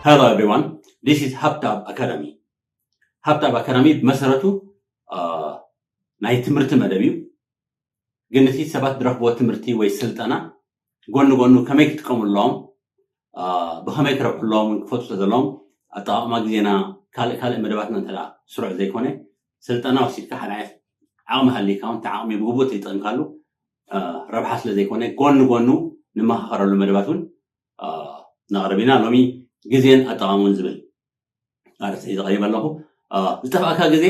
Hello everyone, this is ሃብታብ ኣካዳሚ። ሃብታብ ኣካዳሚ ብመሰረቱ ናይ ትምህርቲ መደብ እዩ። ግን እቲ ሰባት ዝረኽብዎ ትምህርቲ ወይ ስልጠና ጎኒ ጎኑ ከመይ ክጥቀምሎም፣ ብኸመይ ክረብሕሎም ክፈቱ ዘለዎም፣ ኣጠቓቕማ ግዜና፣ ካልእ ካልእ መደባትና እንተ ስሩዕ ዘይኮነ፣ ስልጠና ወሲድካ ሓደ ዓይነት ዓቕሚ ሃሊካ እውን እቲ ዓቕሚ ብግቡእ ተይጠቕምካሉ ረብሓ ስለ ዘይኮነ፣ ጎኒ ጎኑ ንመኻኸረሉ መደባት እውን ነቕርብ ኢና። ሎሚ ግዜን ኣጠቓቕሙን ዝብል ኣርእስቲ ሒዘ ቀሪበ ኣለኹ። ዝጠፍኣካ ግዜ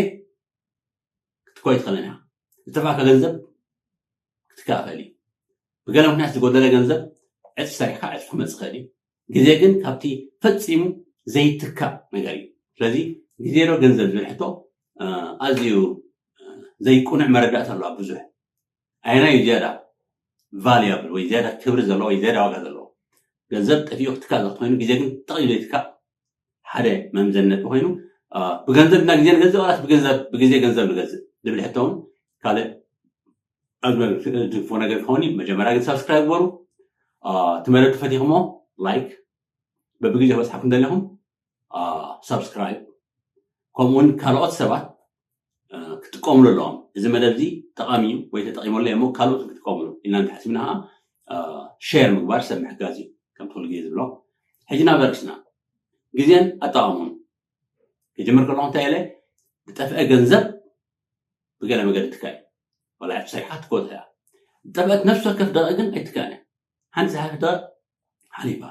ክትኮ ይትኽእልን ኢኻ። ዝጠፍኣካ ገንዘብ ክትካእ ይኽእል እዩ። ብገለ ምክንያት ዝጎደለ ገንዘብ ዕፅፊ ሰሪሕካ ዕፅፊ ክመፅእ ይኽእል እዩ። ግዜ ግን ካብቲ ፈፂሙ ዘይትካእ ነገር እዩ። ስለዚ ግዜ ዶ ገንዘብ ዝብል ሕቶ ኣዝዩ ዘይቁኑዕ መረዳእታ ኣሎ ኣብ ብዙሕ። ኣየናይ እዩ ዝያዳ ቫልያብል ወይ ዝያዳ ክብሪ ዘለዎ ወይ ዝያዳ ዋጋ ዘለዎ? ገንዘብ ጠፊኡ ክትካእ ዝኽእል ኮይኑ፣ ግዜ ግን ጠቕሊሉ ይትካእ። ሓደ መምዘኒ ነጥቢ ኮይኑ፣ ብገንዘብ እና ግዜ ንገዝእ ዋላስ ብገንዘብ ብግዜ ገንዘብ ንገዝእ ዝብል ሕቶ እውን ካልእ ኣዝመ ዝድግፎ ነገር ክኸውን እዩ። መጀመርያ ግን ሳብስክራይብ ግበሩ። እቲ መደብ ተፈቲኹሞ ላይክ፣ በብግዜ ክበፅሓኩም ደለኹም ሳብስክራይብ፣ ከምኡውን ካልኦት ሰባት ክጥቀምሉ ኣለዎም። እዚ መደብ እዚ ጠቓሚ እዩ ወይ ተጠቂሞለ እሞ ካልኦት ክጥቀምሉ ኢልና እንተሓሲብና ከዓ ሼር ምግባር ሰብ ምሕጋዝ እዩ። ከምቲ ኩሉ ግዜ ዝብሎ ሕጂ ናብ ርእስና ግዜን ኣጠቓቕሙን ክጅምር ከለኹ እንታይ ኢለ፣ ዝጠፍአ ገንዘብ ብገለ መገዲ ትካእ እዩ። ዋላ ዕፅፊ ሰሪሕካ ትከወት እያ። ዝጠፍአት ነፍሲ ወከፍ ደቂቕ ግን ኣይትካእን እያ። ሓንቲ ዝሓለፈት ደቂቕ ሓሊፋ፣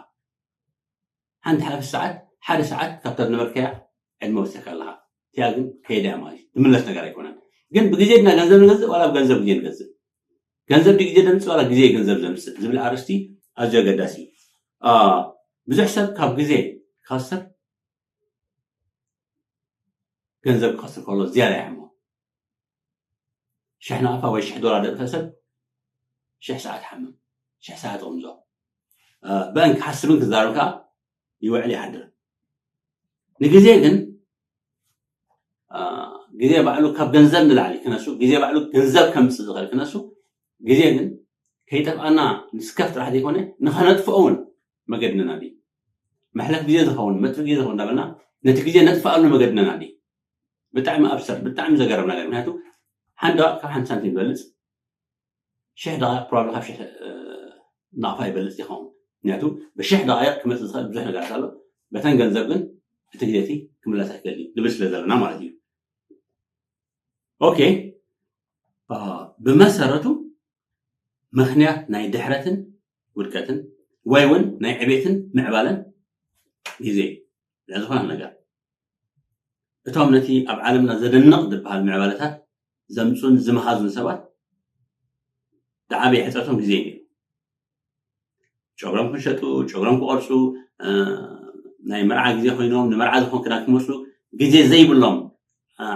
ሓንቲ ሓለፈት ሰዓት ሓደ ሰዓት ካብታ ዝነበርካያ ዕድመ ወሲኽካ ኣለኻ። እቲኣ ግን ከይዳ እያ ማለት እዩ። ትምለስ ነገር ኣይኮነን። ግን ብግዜ ድና ገንዘብ ንገዝእ ዋላ ብገንዘብ ግዜ ንገዝእ? ገንዘብ ድዩ ግዜ ዘምፅእ ዋላ ግዜ እዩ ገንዘብ ዘምፅእ ዝብል ኣርእስቲ ኣዝዩ ኣገዳሲ እዩ። ብዙሕ ሰብ ካብ ግዜ ክኸስር ገንዘብ ክኸስር ከሎ ዝያዳ ይሕሞ። ሽሕ ናቕፋ ወይ ሽሕ ዶላር ደጥፈ ሰብ ሽሕ ሰዓት ሓምም፣ ሽሕ ሰዓት ቕምዞ። ብአን ክሓስብን ክዛረብ ከዓ ይውዕል ይሓድር። ንግዜ ግን ግዜ ባዕሉ ካብ ገንዘብ ንላዕሊ ክነሱ፣ ግዜ ባዕሉ ገንዘብ ከምፅእ ዝኽእል ክነሱ፣ ግዜ ግን ከይጠፍኣና ንስከፍ ጥራሕ ዘይኮነ ንኸነጥፍኦ እውን መገድና ናዲ። መሕለፍ ግዜ ዝኸውን መጥፍ ግዜ ዝኸውን እንዳበልና ነቲ ግዜ ነጥፍኣሉ መገድና ናዲ። ብጣዕሚ ኣብሰር ብጣዕሚ ዘገርም ነገር። ምክንያቱ ሓንዳ ካብ ሓንቲ ሳንቲም ይበልፅ ሽሕ ደቃ ፕሮባብሊ ካብ ሽሕ ናቕፋ ይበልፅ ይኸውን። ምክንያቱ ብሽሕ ደቃይቕ ክመፅእ ዝኽእል ብዙሕ ነገራት ኣሎ። በተን ገንዘብ ግን እቲ ግዜ እቲ ክምለስ ኣይክእል እዩ ንብል ስለ ዘለና ማለት እዩ። ኦኬ፣ ብመሰረቱ ምክንያት ናይ ድሕረትን ውድቀትን ወይ እውን ናይ ዕቤትን ምዕባለን ግዜ እዩ። ዝኾነ ነገር እቶም ነቲ ኣብ ዓለምና ዘደንቕ ዝበሃል ምዕባለታት ዘምፁን ዝመሃዙን ሰባት ዝዓበየ ሕፅረቶም ግዜ እዩ። ጨጉሮም ክሸጡ፣ ጨጉሮም ክቐርፁ፣ ናይ መርዓ ግዜ ኮይኖም ንመርዓ ዝኾን ክዳን ክመፁ ግዜ ዘይብሎም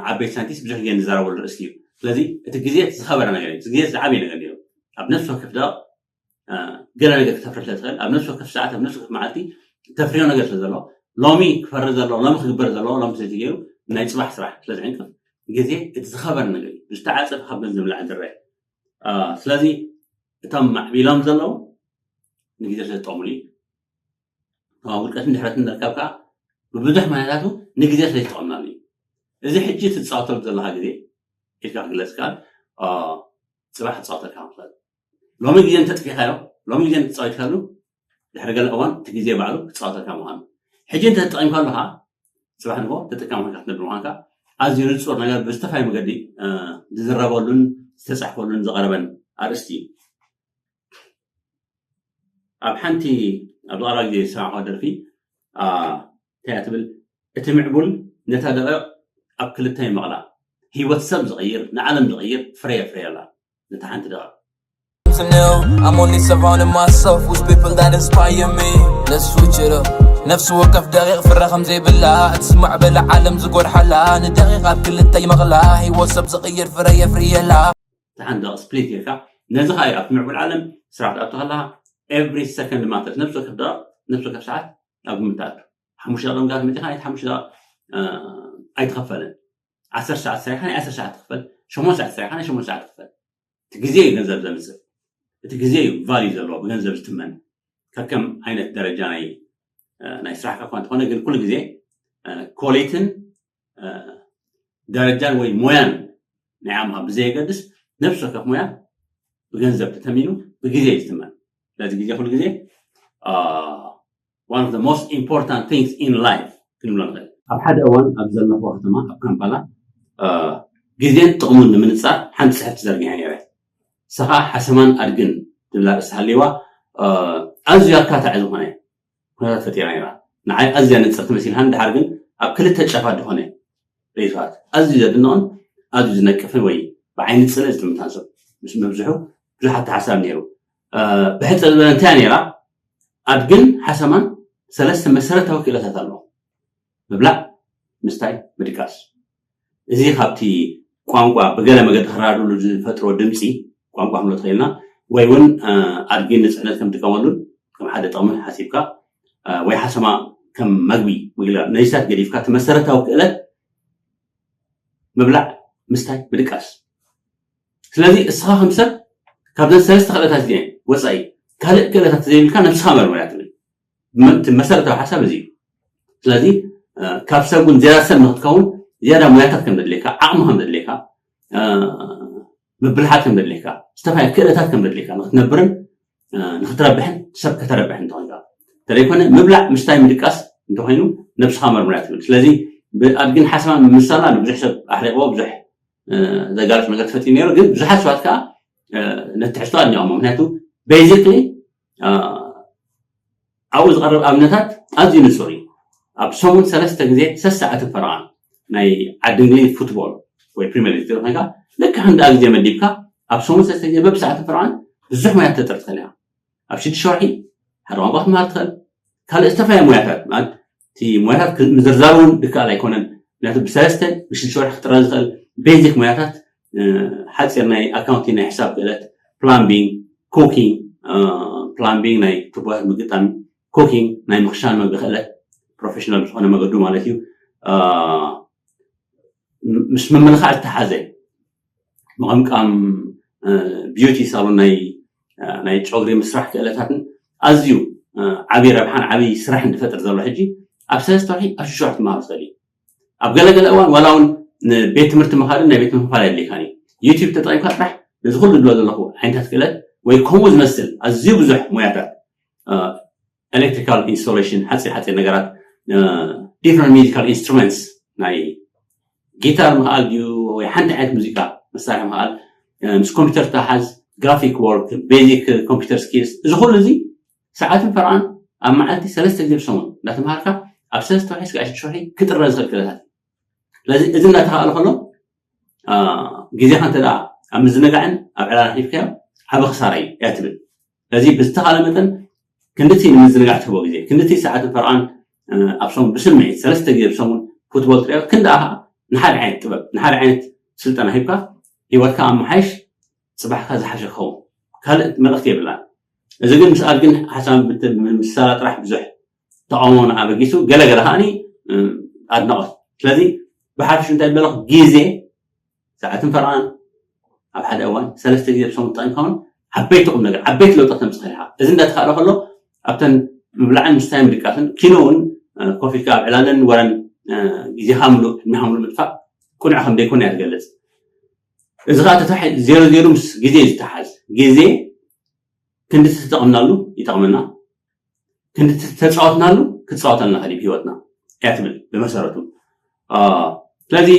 ዓበይቲ ሳይንቲስት ብዙሕ ግዜ ንዘረበሉ ርእስቲ እዩ። ስለዚ እቲ ግዜ ዝኸበረ ነገር እዩ። ግዜ ዝዓበየ ነገር እዩ። ኣብ ነፍሲ ወከፍ ደቕ ገለ ነገር ክተፍሪ ስለ ትኽእል ኣብ ነፍሲ ወከፍ ሰዓት ኣብ ነፍሲ ወከፍ መዓልቲ ተፍርዮ ነገር ስለ ዘሎ ሎሚ ክፈሪ ዘሎ ሎሚ ክግበር ዘሎ ሎሚ ስለዝገይሩ ናይ ፅባሕ ስራሕ ስለ ዝዕንቅፍ ግዜ እቲ ዝኸበረ ነገር እዩ። ዝተዓፀፈ ካብ ገንዘብ ላዕሊ ዝረአ። ስለዚ እቶም ማዕቢሎም ዘለዉ ንግዜ ስለ ዝጠቕሙሉ እዩ። ውድቀትን ድሕረትን ንርከብ ከዓ ብብዙሕ ምክንያታቱ ንግዜ ስለ ዝጠቕምናሉ እዩ። እዚ ሕጂ ትፃወተሉ ዘለካ ግዜ ኢልካ ክግለፅ ከኣል ፅባሕ ትፃወተልካ ምክእል። ሎሚ ግዜ እንተጥፊኻዮ ሎሚ ግዜ እንተፃወትካሉ ድሕሪ ገለ እዋን እቲ ግዜ ባዕሉ ክፃወተልካ ምዃኑ ሕጂ እንተተጠቂምካ ኣለካ ፅባሕ ንጎ ተጠቃሚ ኮይንካ ትነብር ምዃንካ ኣዝዩ ንፁር ነገር ብዝተፈላለየ መገዲ ዝዝረበሉን ዝተፃሕፈሉን ዝቐረበን ኣርእስቲ እዩ። ኣብ ሓንቲ ኣብ ዝቐረባ ግዜ ዝሰማዕኳ ደርፊ እንታይ እያ ትብል? እቲ ምዕቡል ነታ ደቂቕ ኣብ ክልተ ይመቕላ። ህይወት ሰብ ዝቕይር ንዓለም ዝቕይር ፍረ የፍርየላ። ነታ ሓንቲ ደቂቕ I'm only surrounding myself with people that inspire me. Let's switch it up. ነፍሲ ወከፍ ደቂቕ ፍረ ከም ዘይብላ እቲ ዝማዕበለ ዓለም ዝጎድሓላ ንደቂቕ ኣብ ክልተ ይመቕላ ህይወት ሰብ ዝቕይር ፍረ የፍርየላ። እቲ ሓንቲ ደቂቕ ስፕሊት ጌርካ ነዚ ከዓ እዩ ኣብቲ ምዕቡል ዓለም ስራሕ ትኣቱ ከለካ every second matters። ነፍሲ ወከፍ ደቂቕ ነፍሲ ወከፍ ሰዓት ኣብ ግምት ትኣቱ። ሓሙሽተ ደቂቕ ጋር መፂኻ ናይቲ ሓሙሽተ ደቂቕ ኣይትኸፈልን። ዓሰርተ ሰዓት ሰሪሕካ ናይ ዓሰርተ ሰዓት ትኽፈል፣ ሸሞንተ ሰዓት ሰሪሕካ ናይ ሸሞንተ ሰዓት ትኽፈል። እቲ ግዜ እዩ ገንዘብ ዘምፅእ። እቲ ግዜ እዩ ቫልዩ ዘለዎ ብገንዘብ ዝትመን። ከከም ዓይነት ደረጃ ናይ ናይ ስራሕካ እኳ እንተኾነ ግን ኩሉ ግዜ ኮሌትን ደረጃን ወይ ሞያን ናይ ኣምሃ ብዘየገድስ ነብሲ ወከፍ ሞያ ብገንዘብ ተተሚኑ ብግዜ እዩ ዝትመን። ስለዚ ግዜ ኩሉ ግዜ one of the most important things in life ክንብሎ ንኽእል። ኣብ ሓደ እዋን ኣብ ዘለኹ ከተማ ኣብ ካምፓላ ግዜን ጥቕሙን ንምንፃር ሓንቲ ፅሕፍቲ ዘርጊሐ ነይረ። ንሳ ከዓ ሓሰማን ኣድግን ዝብል ኣርእስቲ ሃልይዋ ኣዝዩ ኣካታዒ ዝኾነ ኩነታት ፈጢራ ነይራ። ንዓይ ኣዝያ ንፅርቲ መሲልሃን ድሓር ግን ኣብ ክልተ ጫፋት ዝኾነ ርእይቶታት ኣዝዩ ዘድንቕን ኣዝዩ ዝነቅፍን ወይ ብዓይኒ ፅልእ ዝጥምታን ሰብ ምስ ምብዝሑ ብዙሕ ኣተሓሳብ ነይሩ። ብሕፅር ዝበለ እንታይ ነይራ? ኣድግን ሓሰማን ሰለስተ መሰረታዊ ክእለታት ኣለዎ። ምብላዕ፣ ምስታይ፣ ምድቃስ። እዚ ካብቲ ቋንቋ ብገለ መገዲ ክረዳድእሉ ዝፈጥሮ ድምፂ ቋንቋ ክንብሎ ትኽእልና ወይ እውን ኣድጊ ንፅዕነት ከም ጥቀመሉን ከም ሓደ ጥቕሚ ሓሲብካ ወይ ሓሰማ ከም መግቢ ምግላብ ነዚታት ገዲፍካ እቲ መሰረታዊ ክእለት ምብላዕ፣ ምስታይ፣ ምድቃስ። ስለዚ እስኻ ከም ሰብ ካብዘን ሰለስተ ክእለታት እዚአን ወፃኢ ካልእ ክእለታት ዘይብልካ ነብስኻ መርምር እያ ትብል። መሰረታዊ ሓሳብ እዚ እዩ። ስለዚ ካብ ሰብ እውን ዝያዳ ሰብ ንክትከውን ዝያዳ ሞያታት ከም ዘድልየካ፣ ዓቕሚ ከም ዘድልየካ፣ ምብልሓት ከም ዘድልየካ፣ ዝተፈላለዩ ክእለታት ከም ዘድልየካ ንክትነብርን ንክትረብሕን ሰብ ከተረብሕን እንተኮንካ እንተዘይኮነ ምብላዕ ምስታይ ምድቃስ እንተኮይኑ ነብስኻ መርምር እያ ትብል። ስለዚ ብኣድግን ሓሰማን ምምሳላ ንብዙሕ ሰብ ኣሕሪቕዎ ብዙሕ ዘጋልፅ ነገር ተፈጢሩ ነይሩ። ግን ብዙሓት ሰባት ከዓ ነቲ ትሕዝቶ ኣድኒቖሞ። ምክንያቱ ቤዚክሊ ኣብኡ ዝቐርብ ኣብነታት ኣዝዩ ንፁር እዩ። ኣብ ሰሙን ሰለስተ ግዜ ሰሰዓትን ፈረቓን ናይ ዓዲ እንግሊዝ ፉትቦል ወይ ፕሪሚየር ሊግ ትርኢ ኮይንካ ልክዕ ክንደኣ ግዜ መዲብካ ኣብ ሰሙን ሰለስተ ግዜ በብሰዓትን ፈረቓን ብዙሕ ሞያት ተጥሪ ትኽእል ኢኻ። ኣብ ሽዱሽተ ወርሒ ሓደ ቋንቋ ክትመሃር ትኽእል። ካልእ ዝተፈላለዩ ሞያታት ማለት እቲ ሞያታት ምዝርዛር እውን ድከኣል ኣይኮነን። ምክንያቱ ብሰለስተ ብሽዱሽተ ወርሒ ክጥረ ዝኽእል ቤዚክ ሞያታት ሓፂር ናይ ኣካውንቲንግ ናይ ሕሳብ ክእለት፣ ፕላምቢንግ፣ ኮኪንግ፣ ፕላምቢንግ ናይ ቱቦታት ምግጣም፣ ኮኪንግ ናይ ምኽሻን መግቢ ክእለት ፕሮፌሽናል ብዝኾነ መገዱ ማለት እዩ። ምስ ምምልኻዕ ዝተሓዘ ምቕምቃም፣ ቢዩቲ ሳሎን ናይ ጨጉሪ ምስራሕ ክእለታትን ኣዝዩ ዓብዪ ረብሓን ዓብዪ ስራሕን ዝፈጥር ዘሎ ሕጂ ኣብ ሰለስተ ወርሒ ኣብ ሽዱሽተ ወርሒ ትመሃር ዝኽእል እዩ። ኣብ ገለገለ እዋን ዋላ እውን ንቤት ትምህርቲ ምኻድን ናይ ቤት ትምህርቲ ምኻድ ኣድልየካን እዩ። ዩቲዩብ ተጠቂምካ ጥራሕ ነዚ ኩሉ ዝብሎ ዘለኹ ዓይነታት ክእለት ወይ ከምኡ ዝመስል ኣዝዩ ብዙሕ ሞያታት ኤሌክትሪካል ኢንስቶሌሽን ሓፂር ሓፂር ነገራት ዲፍረንት ሚዚካል ኢንስትሩመንትስ ናይ ጊታር ምኽኣል ድዩ ወይ ሓንቲ ዓይነት ሙዚቃ መሳርሒ ምኽኣል ምስ ኮምፒውተር ተሓዝ ግራፊክ ወርክ ቤዚክ ኮምፒውተር ስኪልስ እዚ ኩሉ እዚ ሰዓትን ፈርቓን ኣብ መዓልቲ ሰለስተ ግዜ ብሰሙን እንዳተምሃርካ ኣብ ሰለስተ ወርሒ ስጋዕ ሽዱሽተ ወርሒ ክጥረ ዝኽእል ክእለታት ስለዚ እዚ እንዳተኻእለ ከሎ ግዜኻ እንተ ኣብ ምዝንጋዕን ኣብ ዕላል ኣሕሊፍካዮ ዓበ ክሳራ እዩ እያ ትብል ስለዚ ብዝተኻለ መጠን ክንድቲ ንምዝንጋዕ ትህቦ ግዜ ክንድቲ ሰዓትን ፈርቓን ኣብ ሰሙን ብስምዒት ሰለስተ ግዜ ብሰሙን ፉትቦል ትሪኦ ክንዲ ኣኻ ንሓደ ዓይነት ጥበብ ንሓደ ዓይነት ስልጠና ሂብካ ሂወትካ ኣመሓይሽ ፅባሕካ ዝሓሸ ክኸውን ካልእ መልእኽቲ የብላን እዚ ግን ምስ ኣድግን ሓሳብ ምሳላ ጥራሕ ብዙሕ ተቃውሞና ኣበጊሱ ገለገለ ከዓኒ ኣድናቆት ስለዚ ብሓፊሹ እንታይ በለኹ ግዜ ሰዓትን ፈርቓን ኣብ ሓደ እዋን ሰለስተ ግዜ ብሰሙን ተጠቂምካ እውን ዓበይቲ ቁም ነገር ዓበይቲ ለውጢ ተምፅእ ኢኻ እዚ እንዳተኻእለ ከሎ ኣብተን ምብላዕን ምስታይን ምድቃስን ኪኖ እውን ኮፍ ኢልካ ኣብ ዕላለን ወረን ግዜኻ ምሉእ ዕድሜኻ ምሉእ ምጥፋእ ቁኑዕ ከም ዘይኮነ እያ ትገልፅ እዚ ከዓ ተታሒ ዜሮ ዜሮ ምስ ግዜ ዝተሓዝ ግዜ ክንዲ ተጠቐምናሉ ይጠቕመና ክንዲ ተፃወትናሉ ክፃወተልና ከሊብ ህይወትና እያ ትብል ብመሰረቱ ስለዚ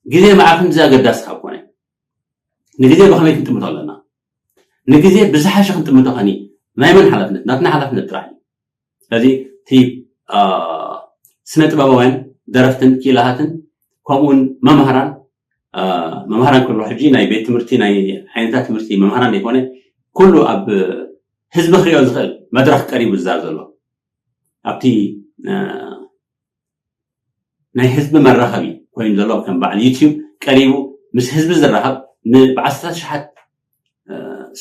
ግዜ መዓር ክንዲ ኣገዳሲ ካብ ኮነ ንግዜ ብከመይ ክንጥምቶ ኣለና ንግዜ ብዝሓሸ ክንጥምቶ ከኒ ናይ መን ሓላፍነት ናትና ሓላፍነት ጥራሕ እዩ ስለዚ እቲ ስነ ጥበባውያን ደረፍትን ክኢላታትን ከምኡውን መምሃራን መምሃራን ክብሎ ሕጂ ናይ ቤት ትምህርቲ ናይ ዓይነታት ትምህርቲ መምሃራን ዘይኮነ ኩሉ ኣብ ህዝቢ ክሪኦ ዝኽእል መድረኽ ቀሪቡ ዝዛር ዘሎ ኣብቲ ናይ ህዝቢ መራኸቢ ኮይኑ ዘሎ ከም በዓል ዩቲዩብ ቀሪቡ ምስ ህዝቢ ዝራኸብ ብዓሰርታት ሽሓት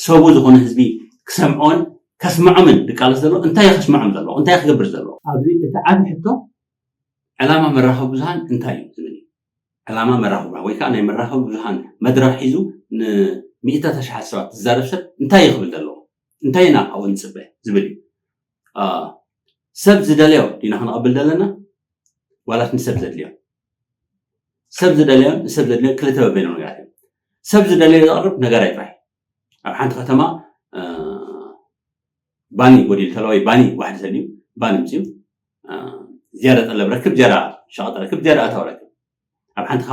ሰቡ ዝኾነ ህዝቢ ክሰምዖን ከስምዖምን ዝቃለስ ዘሎ እንታይ ከስምዖም ዘለዎ እንታይ ክገብር ዘለዎ ኣብዚ እቲ ዓብ ሕቶ ዕላማ መራኸቢ ብዙሃን እንታይ እዩ ዝብል እዩ ዕላማ መራኸቢ ወይ ከዓ ናይ መራኸቢ ብዙሃን መድረኽ ሒዙ ሚእታት ኣሽሓት ሰባት ዝዛረብ ሰብ እንታይ እዩ ክብል ዘለዎ? እንታይ ኢና ካብኡ ንፅበ ዝብል እዩ። ሰብ ዝደለዮ ዲና ክንቐብል ዘለና ዋላስ ንሰብ ዘድልዮ? ሰብ ዝደለዮ ንሰብ ዘድልዮ ክልተ በበይኖም ነገራት እዮም። ሰብ ዝደለዮ ዘቕርብ ነጋዳይ ጥራይ። ኣብ ሓንቲ ከተማ ባኒ ጎዲሉ ተለዋይ ባኒ ዋሕዲ ተልዩ ባኒ ምፅዩ ዝያዳ ጠለብ ረክብ፣ ዝያዳ ሸቐጥ ረክብ፣ ዝያዳ ኣታው ረክብ። ኣብ ሓንቲ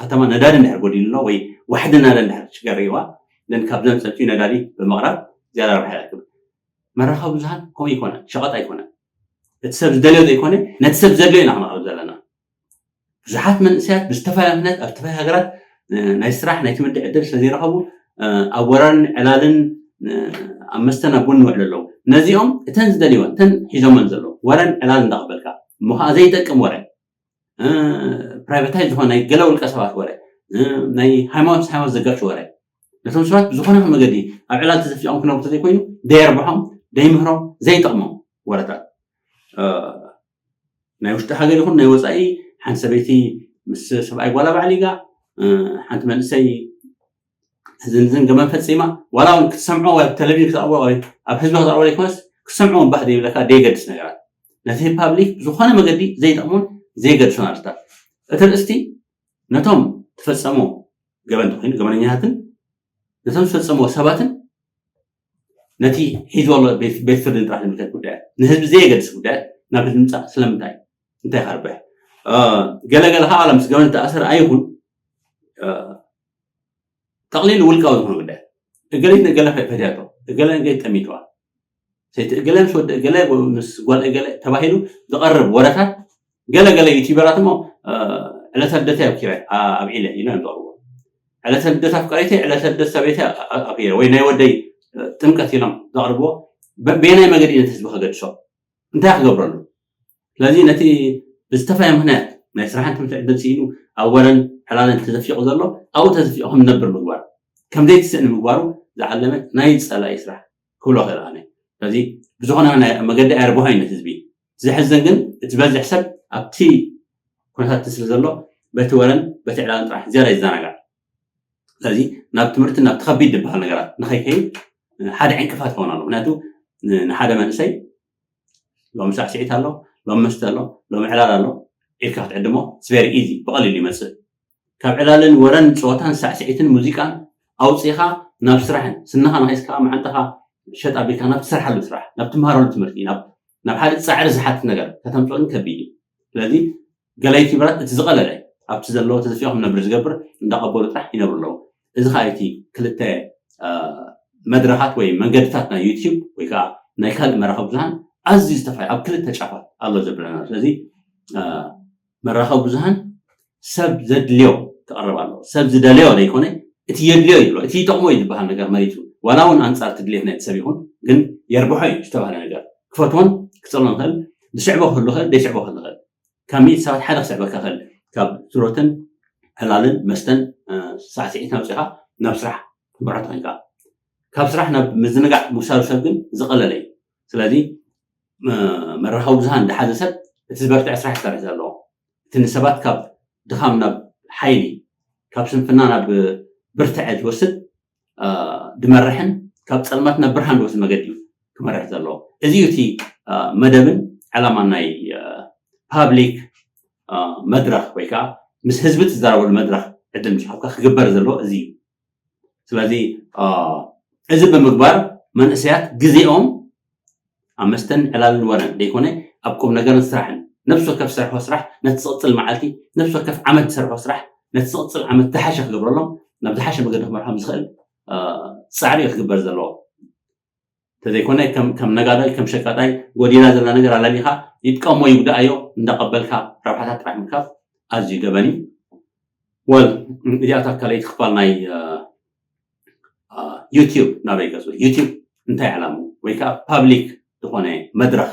ከተማ ነዳዲ እንድሕር ጎዲሉ ኣሎ ወይ ዋሕዲ ነዳዲ እንድሕር ሽገር ሪዋ ን ካብ ዘምፀፅዩ ነዳዲ ብምቕራብ ዝያዳ ረብሓ ይረክብ። መራኸቢ ብዙሃን ከምኡ ኣይኮነን፣ ሸቐጥ ኣይኮነን። እቲ ሰብ ዝደልዮ ዘይኮነ ነቲ ሰብ ዘድልዮ ኢና ክነቕርብ ዘለና። ብዙሓት መንእሰያት ብዝተፈላለየ ምክንያት ኣብ ዝተፈላለዩ ሃገራት ናይ ስራሕ ናይ ትምህርቲ ዕድል ስለዘይረኸቡ ኣብ ወራን ዕላልን ኣብ መስተን ኣብ ቡን ይውዕሉ ኣለዉ። ነዚኦም እተን ዝደልይወን እተን ሒዞመን ዘለዉ ወረን ዕላል እንዳቕበልካ እሞ ከዓ ዘይጠቅም ወረ፣ ፕራይቬታይ ዝኾነ ናይ ገለ ውልቀ ሰባት ወረ፣ ናይ ሃይማኖት ሃይማኖት ዘጋጭ ወረ፣ ነቶም ሰባት ብዝኾነ መገዲ ኣብ ዕላል ተዘፊቖም ክነብሩ ተዘይኮይኑ ደየርብሖም፣ ደይምህሮም፣ ዘይጠቕሞም ወረታት ናይ ውሽጢ ሃገር ይኹን ናይ ወፃኢ። ሓንቲ ሰበይቲ ምስ ሰብኣይ ጓላ ባዕሊጋ፣ ሓንቲ መንእሰይ ዝንዝን ገመን ፈፂማ፣ ዋላ እውን ክትሰምዖ ወይ ኣብ ቴሌቪዥን ክትኣቅቦ ወይ ኣብ ህዝቢ ክትኣቅቦ ዘይኮነስ ክትሰምዖ እምባህ ዘይብለካ ደይገድስ ነገራት፣ ነቲ ፓብሊክ ብዝኾነ መገዲ ዘይጠቕሙን ዘይገድሱን ኣርእስታት። እቲ ርእስቲ ነቶም ተፈጸሞ ገበን ተኮይኑ ገበነኛታትን ነቶም ዝፈጸምዎ ሰባትን ነቲ ሒዝዎ ኣሎ ቤት ፍርድን ጥራሕ ዝምልከት ጉዳያት፣ ንህዝቢ ዘየገድስ ጉዳያት ናብ ህዝቢ ምጻእ ስለምንታይ? እንታይ ከርብሕ? ገለገለ ከዓ ምስ ገበን ተኣሰር ኣይኹን፣ ጠቕሊሉ ውልቃዊ ዝኾነ ጉዳይ፣ እገሊት ንእገለ ፈትያቶ፣ እገለ ንገሊት ጠሚትዋ፣ ሰይቲ እገለ ምስ ወዲ እገለ ምስ ጓል እገለ ተባሂሉ ዝቐርብ ወረታት፣ ገለ ገለ ዩቲበራት እሞ ዕለተ ልደት ኣብኪረ ኣብዒለ ኢሎም እዮም ዘቕርቡ። ዕለተ ልደት ኣፍቃሪተይ፣ ዕለተ ልደት ሰበይተይ ኣኺረ ወይ ናይ ወደይ ጥምቀት ኢሎም ዘቕርብዎ። በየናይ መገዲ ነቲ ህዝቢ ከገድሶ? እንታይ ክገብረሉ? ስለዚ ነቲ ብዝተፈላለየ ምክንያት ናይ ስራሕን ትምህርቲ ዕድል ስኢኑ ኣብ ወረን ዕላለን ተዘፊቑ ዘሎ ኣብኡ ተዘፊቑ ከም ዝነብር ምግባር፣ ከም ዘይትስእኒ ምግባሩ ዝዓለመ ናይ ፀላኢ ስራሕ ክብሎ ክእል ኣነ። ስለዚ ብዝኾነ መገዲ ኣየርብሖ እዩ ነቲ ህዝቢ። ዘሕዝን ግን እቲ ዝበዝሕ ሰብ ኣብቲ ኩነታት ስለ ዘሎ በቲ ወረን በቲ ዕላለን ጥራሕ ዝያዳ ይዘናጋዕ። ስለዚ ናብ ትምህርቲ ናብ ተኸቢድ ዝበሃል ነገራት ንኸይከይድ ሓደ ዕንቅፋት ይኸውን ኣሎ። ምክንያቱ ንሓደ መንእሰይ ሎም ሳዕስዒት ኣሎ፣ ሎም መስተ ኣሎ፣ ሎም ዕላል ኣሎ ኢልካ ክትዕድሞ it's very easy፣ ብቐሊሉ ይመፅእ። ካብ ዕላልን ወረን ፀወታን ሳዕስዒትን ሙዚቃን ኣውፂኻ ናብ ስራሕን ስንኻ ነኺስካ መዓንጣኻ ሸጥ ኣቢልካ ናብ ትሰርሓሉ ስራሕ፣ ናብ ትምሃረሉ ትምህርቲ፣ ናብ ሓደ ፃዕሪ ዝሓትት ነገር ከተምፅኦ ግን ከቢድ እዩ። ስለዚ ገለ ዩቲበራት እቲ ዝቐለለ ኣብቲ ዘለዎ ተዘፊቑ ክነብር ዝገብር እንዳቐበሉ ጥራሕ ይነብሩ ኣለዉ። እዚ ከዓ እቲ ክልተ መድረኻት ወይ መንገድታት ናይ ዩቲዩብ ወይ ከዓ ናይ ካልእ መራኸቢ ብዙሃን ኣዝዩ ዝተፈላለዩ ኣብ ክልተ ጫፋት ኣሎ ዘብለና። ስለዚ መራኸቢ ብዙሃን ሰብ ዘድልዮ ክቐርብ ኣለዎ። ሰብ ዝደለዮ ዘይኮነ እቲ የድልዮ ይብሎ፣ እቲ ይጠቕሞ እዩ ዝበሃል ነገር መሪፁ፣ ዋላ እውን ኣንፃር እቲ ድሌት ናይቲ ሰብ ይኹን ግን የርብሖ እዩ ዝተባህለ ነገር ክፈትዎን ክፀልኦን ይኽእል፣ ዝስዕቦ ክህሉ ይኽእል፣ ዘይስዕቦ ክህሉ ይኽእል። ካብ ሚእቲ ሰባት ሓደ ክስዕበካ ይኽእል። ካብ ስሮትን ዕላልን መስተን ሳዕስዒትን ኣውፂኻ ናብ ስራሕ ክትመርሖ ትኽእል። ካብ ስራሕ ናብ ምዝንጋዕ ምውሳዱ ሰብ ግን ዝቐለለ እዩ። ስለዚ መራኸቢ ብዙሃን ዝሓዘ ሰብ እቲ ዝበርትዐ ስራሕ ክሰርሕ ዘለዎ፣ እቲ ንሰባት ካብ ድኻም ናብ ሓይሊ፣ ካብ ስንፍና ናብ ብርትዐ ዝወስድ ዝመርሕን ካብ ፀልማት ናብ ብርሃን ዝወስድ መገዲ እዩ ክመርሕ ዘለዎ። እዚ እዩ እቲ መደብን ዕላማን ናይ ፓብሊክ መድረኽ ወይ ከዓ ምስ ህዝቢ ትዛረበሉ መድረኽ ዕድል ምስ ሃብካ ክግበር ዘለዎ እዚ እዩ። ስለዚ እዚ ብምግባር መንእሰያት ግዜኦም ኣብ መስተን ዕላልን ወረን ዘይኮነ ኣብ ቁም ነገርን ስራሕን ነብሲ ወከፍ ዝሰርሖ ስራሕ ነቲ ዝቕፅል መዓልቲ፣ ነብሲ ወከፍ ዓመት ዝሰርሖ ስራሕ ነቲ ዝቕፅል ዓመት ዝሓሸ ክገብረሎም ናብ ዝሓሸ መገዲ ክመርሖም ዝኽእል ፃዕሪ እዩ ክግበር ዘለዎ። እንተዘይኮነ ከም ነጋዳይ ከም ሸቃጣይ ጎዲላ ዘላ ነገር ኣላሊኻ ይጥቀሞ ይጉዳኣዮ እንዳቐበልካ ረብሓታት ጥራሕ ምርካብ ኣዝዩ ገበን እዩ። ወል እዚኣ እታ ካልኣይቲ ክፋል ናይ ዩቲዩብ ናበይ ገፁ ዩቲዩብ እንታይ ዕላሙ ወይ ከዓ ፓብሊክ ዝኾነ መድረኽ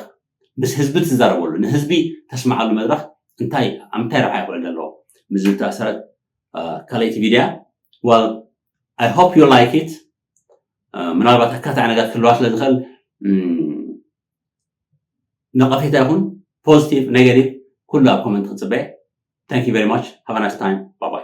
ምስ ህዝቢ ትዛረበሉ ንህዝቢ ተስማዓሉ መድረኽ እንታይ ኣብ ምንታይ ረብሓ ይኽእል ዘለዎ ምስ ዝተኣሰረት ካልኣይቲ ቪድያ። Well, I hope you like it. ምናልባት ኣካታዕ ነገር ክህልዋ ስለ ዝኽእል ነቐፌታ ይኹን positive negative ኩሉ ኣብ ኮመንት ክፅበየ። Thank you very much. Have a nice time. Bye bye.